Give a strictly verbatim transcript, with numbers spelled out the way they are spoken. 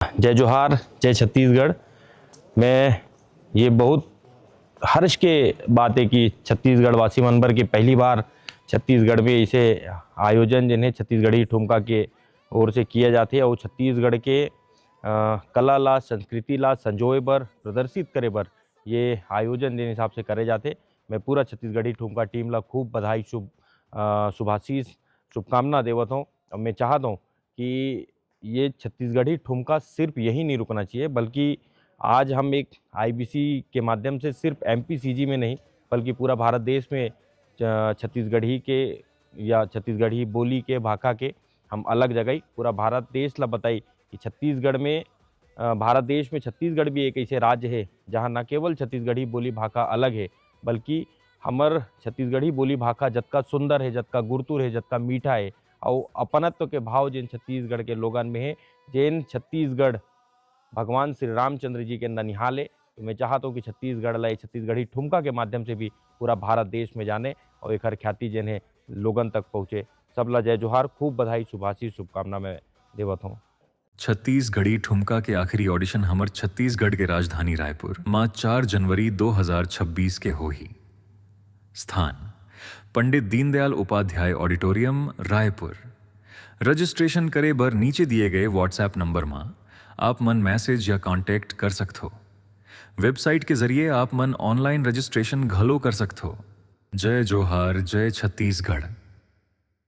जय जोहार, जय छत्तीसगढ़। मैं ये बहुत हर्ष के बात है कि छत्तीसगढ़ वासी मन बर के पहली बार छत्तीसगढ़ में इसे आयोजन जिन्हें छत्तीसगढ़ी ठुमका के ओर से किया जाते और छत्तीसगढ़ के अ, कला ला, संस्कृति ला संजोए बर, प्रदर्शित करे बर ये आयोजन जिन हिसाब से करे जाते। मैं पूरा छत्तीसगढ़ी ठुमका टीम ला खूब बधाई, शुभ अ, शुभाशीष, शुभकामना देवत हूँ। और मैं चाहत हूँ कि ये छत्तीसगढ़ी ठुमका सिर्फ यही नहीं रुकना चाहिए, बल्कि आज हम एक आईबीसी के माध्यम से सिर्फ एमपीसीजी में नहीं, बल्कि पूरा भारत देश में अ, छत्तीसगढ़ी के या छत्तीसगढ़ी बोली के, भाखा के हम अलग जगह पूरा भारत देश ला बताई कि छत्तीसगढ़ में अ, भारत देश में छत्तीसगढ़ भी एक ऐसे राज्य है जहाँ न केवल छत्तीसगढ़ी बोली भाखा अलग है, बल्कि हमर छत्तीसगढ़ी बोली भाखा जतका सुंदर है, जतका गुरतुर है, जतका मीठा है, और अपनत्व के भाव जेन छत्तीसगढ़ के लोगन में है, जेन छत्तीसगढ़ भगवान श्री रामचंद्र जी के ननिहाल है। तो मैं चाहत हूँ कि छत्तीसगढ़ ला ये छत्तीसगढ़ी ठुमका के माध्यम से भी पूरा भारत देश में जाने और एकर ख्याति जेन है लोगन तक पहुँचे। सब ला जय जोहार, खूब बधाई, शुभाशीष, शुभकामना मैं देवत हूँ। छत्तीसगढ़ी ठुमका के आखिरी ऑडिशन हमर छत्तीसगढ़ के राजधानी रायपुर, मां चार जनवरी दो हज़ार छब्बीस के होही। स्थान, पंडित दीनदयाल उपाध्याय ऑडिटोरियम, रायपुर। रजिस्ट्रेशन करे बर नीचे दिए गए WhatsApp नंबर मा आप मन मैसेज या कॉन्टैक्ट कर सकथो। वेबसाइट के जरिए आप मन ऑनलाइन रजिस्ट्रेशन घलो कर सकथो। जय जोहार, जय छत्तीसगढ़।